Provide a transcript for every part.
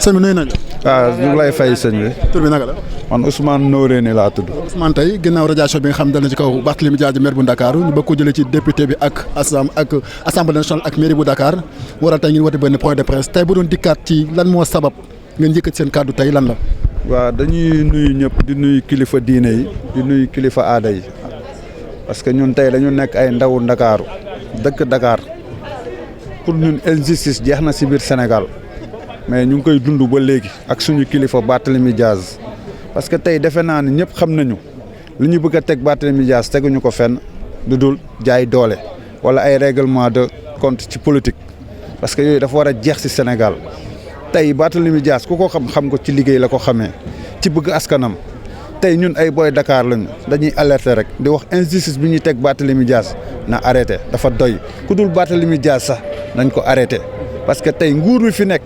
sëñ bi nuyu nañ la. waaw ñu ngi lay fay sëñ bi. tur bi naka la. man Ousmane Noreyni laa tudd. Ousmane tey ginnaaw radiation bi nga xam dal na ci kaw Barthélémy Dias maire bu Dakar ñu bëgg ko jëlee ci député bi ak assemblée nationale ak mairie bu Dakar waral tey ngeen woote benn point de presse tey bu doon dikkaat ci lan moo sabab ngeen yëkkati seen kàddu tey lan la. waaw dañuy nuyu ñëpp di nuyu kilifa diine yi di nuyu kilifa aada yi parce que ñun tey dañu nekk ay ndawu Ndakaaru dëkk Dakar pour ñun injustice jeex na si biir Sénégal mais ñu ngi koy dund ba léegi ak suñu kilifa Barthélémy Dias parce que tey defe naa ne ñëpp xam nañu li ñu bëgg a teg Barthélémy Dias teguñu ko fenn du dul jaay doole wala ay règlement de compte ci politique parce que yooyu dafa war a jeex si Sénégal tey Barthélémy Dias ku ko xam ko ci liggéey la ko xamee ci bëgg askanam tey ñun ay boy Dakar lañu dañuy alerter rek di wax injustice bi ñuy teg Barthélémy Dias na arrêté dafa doy ku dul Barthélémy Dias sax nañ ko arrêté parce que tey nguur bi fi nekk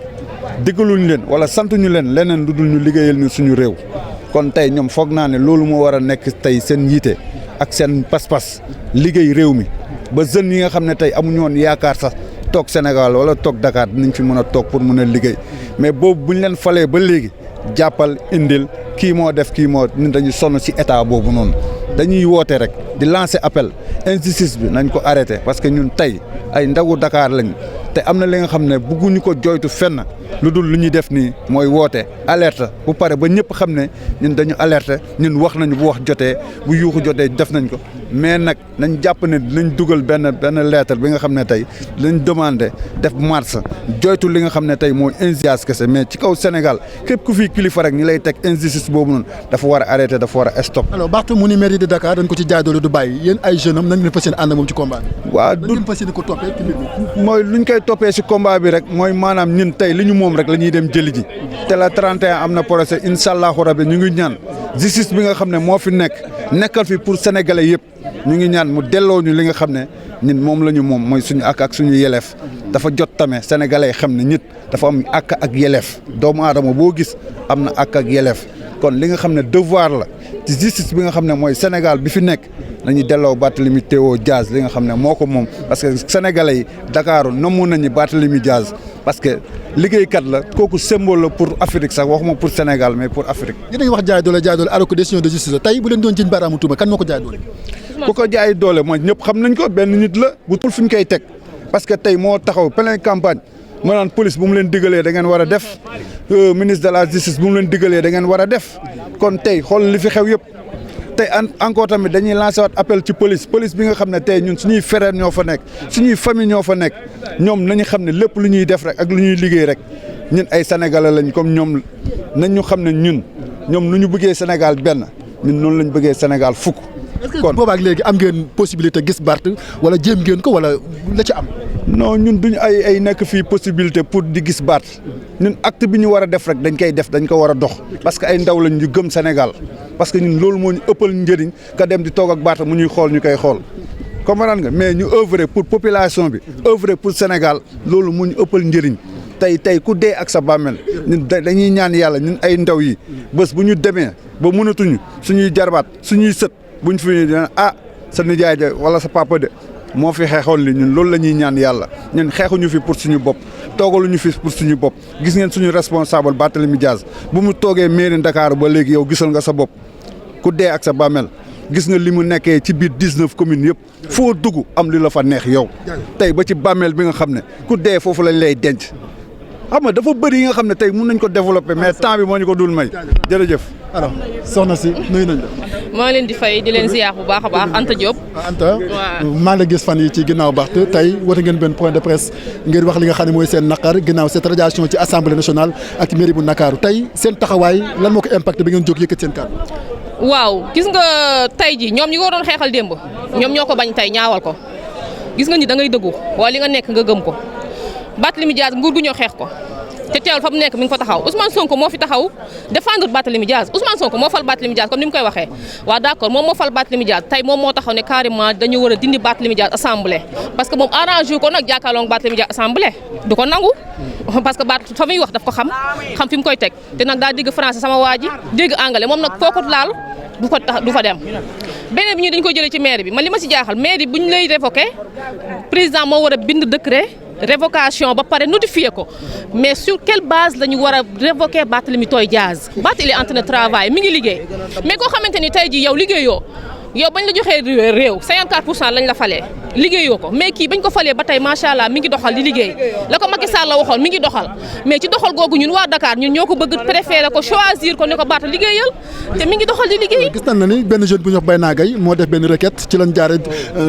diggaluñ leen wala santuñu leen leneen lu dul ñu liggéeyal ñu suñu réew kon tey ñoom foog naa ne loolu moo war a nekk tey seen yiite ak seen pas-pas liggéey réew mi ba jeunes yi nga xam ne tey amuñu woon yaakaar sax toog Sénégal wala toog Dakar dinañ fi mën a toog pour mën a liggéey mais boobu buñ leen falee ba léegi jàppal indil kii moo def kii moo ñun dañuy sonn ci état boobu noonu dañuy woote rek di lancer appel injustice bi nañ ko arrêté parce que ñun tey ay ndawu Dakar lañ te am na li nga xam ne bëgguñu ko jooytu fenn lu dul lu ñuy def nii mooy woote alerte bu pare ba ñëpp xam ne ñun dañu alerte ñun wax nañu bu wax jotee bu yuuxu jotee def nañ ko mais nag nañ jàpp ne dinañ dugal benn lettre bi nga xam ne tey lañ demandé def marche jooytu li nga xam ne tey mooy injustice kese mais ci kaw Sénégal képp ku fi kilifa rek ñi lay teg injustice boobu noonu dafa war a arrêté dafa war a stop. alors Barth mu ni mairie de Dakar dañ ko ci jaay doole du bàyyi yéen ay jeunes am nañ leen fas yéene ànd moom ci combat bi. waaw du ngeen fas yéene ko toppee ci mbir mi. mooy luñ koy toppee si combat bi rek mooy maanaam ñun tey li ñu moom rek la ñuy dem jëli ji te la 31 am na procès incha allahu rabi ñu ngi ñaan justice bi nga xam ne moo fi nekkal fi pour sénégalais yëpp ñu ngi ñaan mu delloo ñu li nga xam ne ñun moom la ñu moom mooy suñu ak suñu yeleef dafa jot tamit sénégalais xam ne nit dafa am ak yeleef doomu aadama boo gis am na ak yeleef kon li nga xam ne devoir la ci justice bi nga xam ne mooy Sénégal bi fi nekk nañu delloo Barthélémy Dias li nga xam ne moo ko moom parce que sénégalais yi Dakar namu nañu Barthélémy Dias parce que liggéeykat la kooku symbole la pour Afrique sax waxuma pour Sénégal mais pour Afrique. yéen a ngi wax jaay doole alors que décision de justice la tey bu leen doon jëñ baaraamu tuuma kan moo ko jaay doole. ku ko jaay doole mooy ñëpp xam nañ ko benn nit la bu tul fi ñu koy teg parce que tey moo taxaw plein campagne moo naan police bu mu leen digalee da ngeen war a def ministre de la justice bu mu leen digalee da ngeen war a def kon tey xool li fi xew yëpp tey encore tamit dañuy lancer waat appel ci police bi nga xam ne tey ñun suñuy frères ñoo fa nekk suñuy famille ñoo fa nekk ñoom nañu xam ne lépp lu ñuy def rek ak lu ñuy liggéey rek ñun ay sénégalais lañ comme ñoom nañ ñu xam ne ñoom nu ñu bëggee Sénégal benn ñun noonu lañ bëggee Sénégal fukk. kon boobaak léegi am ngeen possibilité gis Barth wala jéem ngeen ko wala la ci am. non ñun duñu ay nekk fii possibilité pour di gis Barth ñun acte bi ñu war a def rek dañ koy def dañ ko war a dox parce que ay ndaw lañ ñu gëm Sénégal parce que ñun loolu moo ñu ëppal njëriñ ka dem di toog ak Barth mu ñuy xool ñu koy xool comprendre nga mais ñu œuvrer pour population bi œuvrer pour Sénégal loolu moo ñu ëppal njëriñ tey ku dee ak sa bàmmeel ñun dañuy ñaan yàlla ñun ay ndaw yi bés bu ñu demee ba mënatuñu suñuy jarbaat suñuy sët buñ fi dina sa nijaay de wala sa papa de moo fi xeexoon li ñun loolu la ñuy ñaan yàlla ñun xeexuñu fi pour suñu bopp toogaluñu fi pour suñu bopp gis ngeen suñu responsable Barthélémy Dias bu mu toogee mairie Dakar ba léegi yow gisal nga sa bopp ku dee ak sa bàmmeel gis nga li mu nekkee ci biir 19 communes yëpp foo dugg am li la fa neex yow tey ba ci bàmmeel bi nga xam ne ku dee foofu lañ lay denc xam nga dafa bëri yi nga xam ne tey mun nañ ko développer mais temps bi moo ñu ko dul may jërëjëf. alors soxna si nuyu nañ la. maa leen di fay di leen ziar bu baax a baax Anta Diop. Anta maa ngi la gis fan yi ci ginnaaw Barth tey woote ngeen benn point de presse ngir wax li nga xam ne mooy seen naqar ginnaaw cette radiation ci assemblée nationale ak mairie bu Ndakaaru tey seen taxawaay lan moo ko impacté bi ngeen jóg yëkkat seen kàddu. waaw gis nga tey ji ñoom ñi ko doon xeexal démb ñoom ñoo ko bañ tey ñaawal ko gis nga ni da ngay dëggu wala li nga nekk nga gëm ko Barthélémy Dias nguur gu ñoo xeex ko te teewul fa mu nekk mi ngi fa taxaw Ousmane Sonko moo fi taxaw défendre Barthélémy Dias Ousmane Sonko moo fal Barthélémy Dias comme ni mu koy waxee waaw d'accord moom moo fal Barthélémy Dias tey moom moo taxaw ne carrément dañu war a dindi Barthélémy Dias assemblée parce que moom arrangé ko nag jàkkaarloo Barthélémy Dias assemblée du ko nangu parce que Barth fa muy wax daf ko xam fi mu koy teg te nag daa dégg français sama waa ji dégg anglais moom nag foo ko laal du fa dem beneen bi ñu dañ koy jëlee ci maire bi man li ma si jaaxal maire bi bu ñu lay révoqué président moo war a bind décret révocation ba pare notifié ko mais sur quelle base la ñu war a révoquer Barthélémy Toye Dias il est en train de travailler mi ngi liggéey mais koo xamante ni tey jii yow liggéeyoo yow bañ la joxee réew 54% lañ la falee liggéeyoo ko mais kii bañ ko falee ba tey macha allah mi ngi doxal di liggéey la ko Macky Sall la waxoon mi ngi doxal mais ci doxal googu ñun waa Dakar ñun ñoo ko bëgg préféré ko choisir ko ne ko Barth liggéeyal te mi ngi doxal di liggéey. gis nañ na ni benn jeune bu ñuy wax Bayna Gaye moo def benn requête ci lañ jaare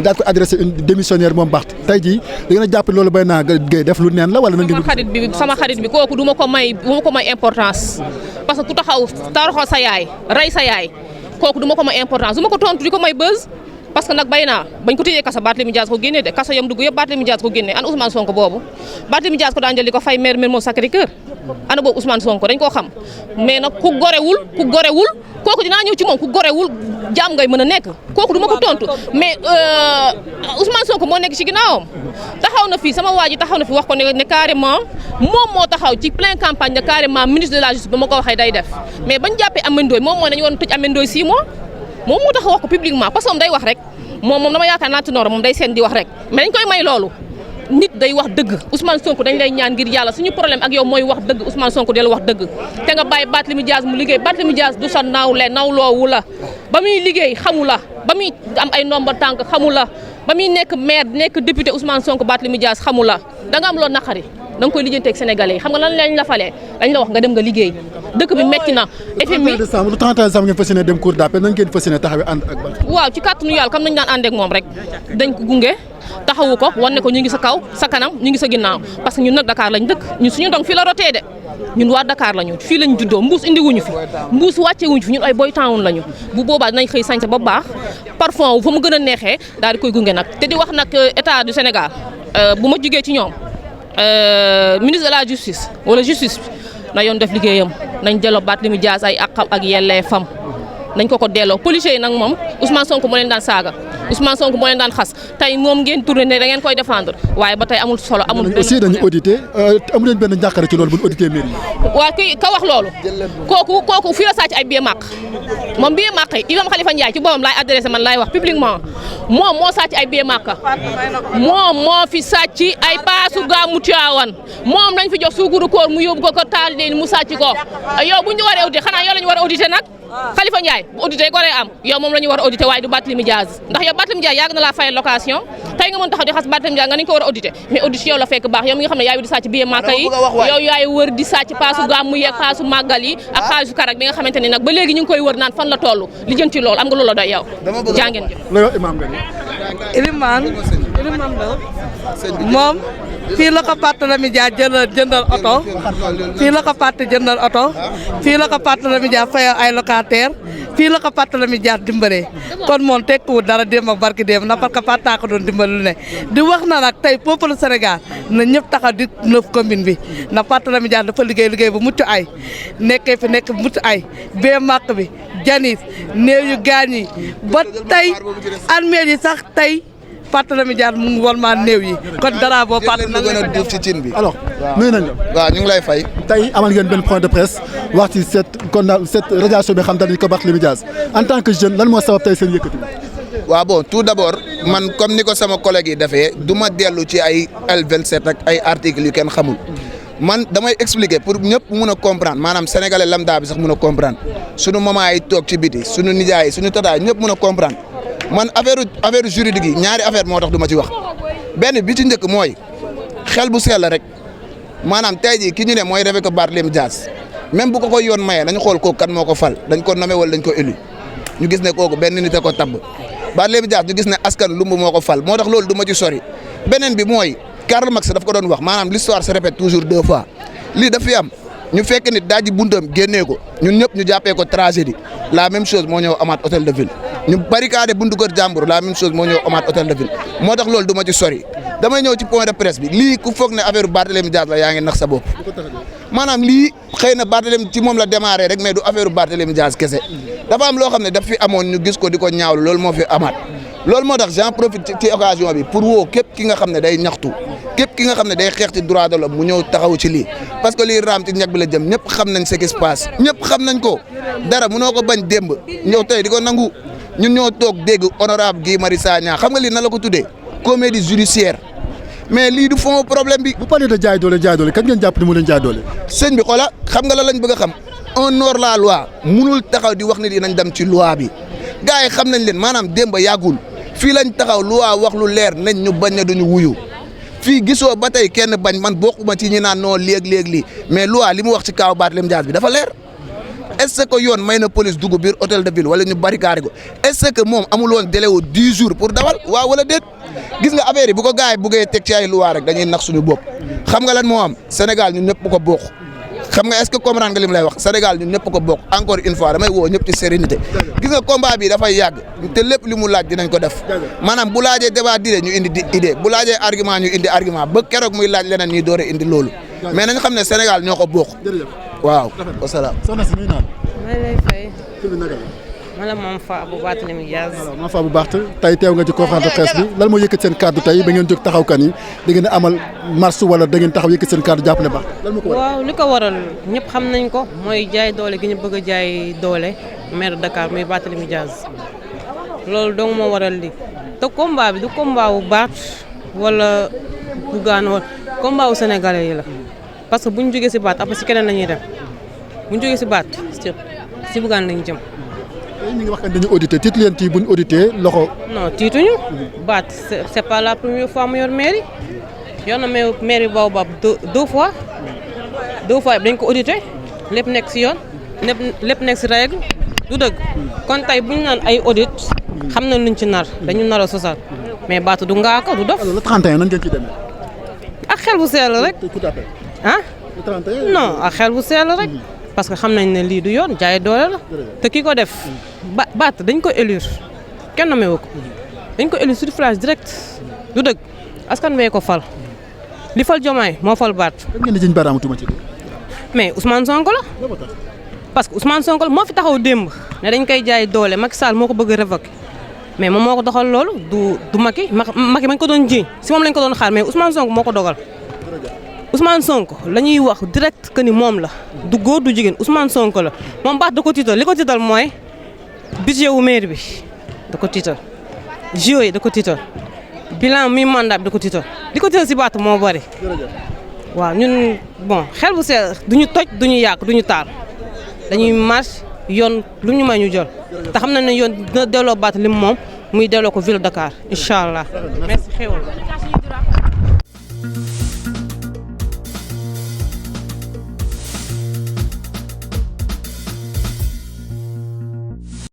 daal ko adressé une démissionnaire moom Barth tey jii da ngeen a jàpp loolu Bayna Gaye def lu neen la wala. sama xarit bi kooku du ma ko may importance parce que ku taxaw taroxal sa yaay rey sa yaay kooku du ma ko may importance du ma ko tontu di ko may buzz parce que nag Bayna bañ ko tëjee kaso Barthélémy Dias ko génnee de kaso yam dugg yëpp Barthélémy Dias ko génnee ana Ousmane Sonko boobu Barthélémy Dias ko daan jël di ko fay maire moo Sacré-Cœur ana boobu Ousmane Sonko dañ koo xam mais nag ku gorewul kooku dinaa ñëw ci moom ku gorewul jaam ngay mën a nekk kooku du ma ko tontu mais Ousmane Sonko moo nekk ci ginnaawam taxaw na fii sama waa ji taxaw na fi wax ko ne carrément moom moo taxaw ci plein campagne ne carrément ministre de la justice ba ma ko waxee day def mais bañ jàppee Ameth Ndoye moom moo nañu woon tëj Ameth Ndoye 6 mois moom moo tax wax ko publiquement parce que moom day wax rek moom dama yaakaar naa Tinor moom day seen di wax rek mais dañ koy may loolu nit day wax dëgg Ousmane Sonko dañ lay ñaan ngir yàlla suñu problème ak yow mooy wax dëgg Ousmane Sonko del wax dëgg te nga bàyyi Barthélémy Dias mu liggéey Barthélémy Dias du sa nawloowu la ba muy liggéey xamu la ba muy am ay ndomba tànk xamu la ba muy nekk maire nekk député Ousmane Sonko Barthélémy Dias xamu la da nga am loo naqari da nga koy lijjanteeg sénégalais yi xam nga lan lañ la falee dañ la wax nga dem nga liggéey dëkk bi metti na FMI le 31 décembre ngeen fas yéene dem cour d'appel nan ngeen fas yéene taxawee ànd ak Barth waaw ci kàttanu yàlla comme nañu daan ànd ak moom rek dañ ko gunge taxawu ko wan ne ko ñu ngi sa kaw sa kanam ñu ngi sa ginnaaw parce que ñun nag Dakar lañ dëkk ñun suñu dong fii la rotee de ñun waa Dakar lañu fii lañ juddoo mbuus indi wuñu fi mbuus wàcce wuñu fi ñun ay boy town lañu bu boobaa dinañ xëy sañse ba baax parfum wu fa mu gën a neexee daal di koy gunge nag te di wax nag état du Sénégal bu ma jugee ci ñoom ministre de la justice wala justice na yoon def liggéeyam nañ delloo Barthélémy Dias ay àqam ak yelleefam nañ ko delloo policiers yi nag moom Ousmane Sonko moo leen daan saaga Ousmane Sonko moo leen daan xas tey moom ngeen tourné ne da ngeen koy défendre waaye ba tey amul solo amul aussi dañu audité amu leen benn njàqare ci loolu bu ñu audité mairie yi waaw kii ka wax loolu kooku fii la sàcc ay billet màq moom billet màq yi Imam Khalifa Ndiaye ci boppam laay adressé man laay wax publiquement moom moo sàcc ay billet màq moom moo fi sàcc ay paasu gàmmu Tiwaawan moom lañ fi jox suukaru koor mu yóbbu ko taal leen mu sàcc ko yow bu ñu waree audité xanaa yow la ñu war a audité nag Khalifa Ndiaye bu audité ko am yow moom la ñu war a audité waaye du Barthélémy Dias ndax yow Barthélémy Dias yàgg na laa fayal location tey nga mën taxaw di xas Barthélémy Dias nga nañ ko war a audité mais audité yow la fekk baax yow mi nga xam ne yaay di sàcc billet màkka yi yow yaay wër di sàcc paasu gàmmu yi ak paasu màggal yi ak xaalisu karak bi nga xamante ni nag ba léegi ñu ngi koy wër naan fan la toll li jëm ci loolu am nga loolu la doy yow jàngeen jëf moom fii la ko Barthélémy Dias jëndal oto fii la ko jëndal oto fii la ko Barthélémy Dias fayal ay locataire fii la ko Barthélémy Dias dimbalee kon moom tekkiwul dara démb ak barki démb na parce que Barth ko doon dimbali lu ne di wax na nag tey peuple Sénégal na ñëpp taxaw di neuf commune bi na Barthélémy Dias dafa liggéey bu mucc ay nekkee fi nekk bu mucc ay bee màq bi janis néew yu gaañ yi ba tey armée yi sax tey Barthélémy Dias mu ngi wol maa néew yi kon dara boo Barth na gën a duuf ci cin bi. alors nuyu nañ la. waaw ñu ngi lay fay. tey amal ngeen benn point de presse wax ci cette radiation bi xam dañu ko Barthélémy Dias en tant que jeune lan moo sabab tey seen yëkkati. waaw bon tout d'abord man comme ni ko sama collègue yi defee du ma dellu ci ay L27 ak ay articles yu kenn xamul man damay expliquer pour ñëpp mun a comprendre maanaam sénégalais lambda bi sax mun a comprendre sunu maman yi toog ci biti sunu nijaay yi sunu tataay ñëpp mun a comprendre. man affaire juridique yi ñaari affaire moo tax du ma ci wax benn bi ci njëkk mooy xel bu sell rek maanaam tey jii ki ñu ne mooy révoquer Barthélémy Dias même bu ko koy yoon mayee dañu xool kooku kan moo ko fal dañ ko nommé wala dañ ko élu ñu gis ne kooku benn nit a ko tabb Barthélémy Dias ñu gis ne askan lumb moo ko fal moo tax loolu du ma ci sori beneen bi mooy Karl Marx daf ko doon wax maanaam l'histoire se répète toujours 2 fois lii daf fi am ñu fekk nit daal di buntam génnee ko ñun ñëpp ñu jàppee ko tragédie la même chose moo ñëw amaat hôtel de ville ñu barricade buntu kër jàmbur la même chose moo ñëw amaat hôtel de ville moo tax loolu du ma ci sori damay ñëw ci point de presse bi lii ku foog ne affaire Barthélémy Dias la yaa ngi nax sa bopp maanaam lii xëy na Barthélémy ci moom la démarré rek mais du affaire Barthélémy Dias kese dafa am loo xam ne daf fi amoon ñu gis ko di ko ñaawlu loolu moo fi amaat loolu moo tax j'en profite ci occasion bi pour woo képp ki nga xam ne day ñaxtu képp ki nga xam ne day xeex ci droit de l'homme mu ñëw taxaw ci lii parce que lii raam ci ñag bi la jëm ñëpp xam nañ ce qui se passe ñëpp xam nañ ko dara mënoo ko bañ démb ñëw tey di ko nangu ñun ñoo toog dégg honorable Guy Marius Sagna xam nga lii na la ko tuddee comédie judiciaire mais lii du fond problème bi. bu parlé de jaay doole kañ ngeen jàpp ni mu leen jaay doole. sëñ bi xoola xam nga la lañ bëgg a xam un hors la loi munul taxaw di wax ne dinañ dem ci loi bi gars yi xam nañ leen maanaam démb yàggul fii lañ taxaw loi wax lu leer nañ ñu bañ na duñu wuyu fii gisoo ba tey kenn bañ man bokkuma ci ñi naan non léeg-léeg lii mais loi li mu wax ci kaw Barthélémy Dias bi dafa leer est-ce que yoon may na police dugg biir hôtel de ville wala ñu barricade ko est-ce que moom amul woon délai wu 10 jours pour dawal waaw wala déet gis nga affaire yi bu ko gars yi buggee teg ci ay loi rek dañuy nax suñu bopp xam nga lan moo am Sénégal ñun ñëpp ko bokk xam nga est-ce que comprendre nga li mu lay wax Sénégal ñun ñëpp ko bokk encore une fois damay woo ñëpp ci sérénité gis nga combat bi dafay yàgg te lépp li mu laaj dinañ ko def maanaam bu laajee débat d'idée ñu indi idée bu laajee argument ñu indi argument ba keroog muy laaj leneen ñuy door a indi loolu mais nañ xam ne Sénégal ñoo ko bokk waaw wasalaam. soxna si nuyu naa maa ngi lay fay. tur bi naka la. ma la Mame Fa bu Barthélémy Dias. voilà Mame Fa bu baax tey teew nga ci conférence de presse bi lan moo yëkkat seen kàddu tey ba ngeen jóg taxaw kan yi da ngeen amal marche wala da ngeen taxaw yëkkat seen kàddu jàppale baax lan moo ko waral. waaw li ko waral ñëpp xam nañ ko mooy jaay doole gi ñu bëgg a jaay doole maire de Dakar muy Barthélémy Dias loolu dong moo waral li te combat bi du combat wu Barth wala Bougane wala combat wu sénégalais yi la parce que bu ñu jógee si Barth après si keneen la ñuy dem bu ñu jógee si Barth si Bougane lañu jëm. ñu ngi wax que dañu audité tiit leen ci bu ñu audité loxo. non tiituñu Barth c'est pas la première fois mu yor mairie yor na mairie Baobab deux fois dañ ko audité lépp nekk si yoon lépp nekk si règle du dëgg kon tey bu ñu naan ay audit xam na luñ ci nar dañu nar a sosal mais Barth du ngaaka du dof. alors le 31 nan ngeen ci demee. ak xel bu sell rek ah non ak xel bu sell rek. parce que xam nañ ne lii du yoon jaay doole la te ki ko def Barth dañ ko élire kenn nommé wu ko dañ ko élire suffrage direct du dëgg askan bee ko fal li fal Diomaye moo fal Barth. da ngeen di jëñ baaraamu tuuma ci mais Ousmane Sonko la parce que Ousmane Sonko la moo fi taxaw démb ne dañ koy jaay doole Macky Sall moo ko bëgg a révoquer mais moom moo ko doxal loolu du Macky mañ ko doon jiiñ si moom lañ ko doon xaar mais Ousmane Sonko moo ko dogal. Ousmane Sonko la ñuy wax direct que ni moom la du góor du jigéen Ousmane Sonko la moom Barth da ko tiital li ko tiital mooy budget wu maire bi da ko tiital JO yi da ko tiital bilan mi mandat bi da ko tiital li ko tiital si Barth moo bari. waaw ñun bon xel bu seel duñu toj duñu yàq duñu taal dañuy marche yoon lu ñu may ñu jël te xam nañ ne yoon dina delloo Barth lim moom muy delloo ko ville Dakar incha allah merci xéwal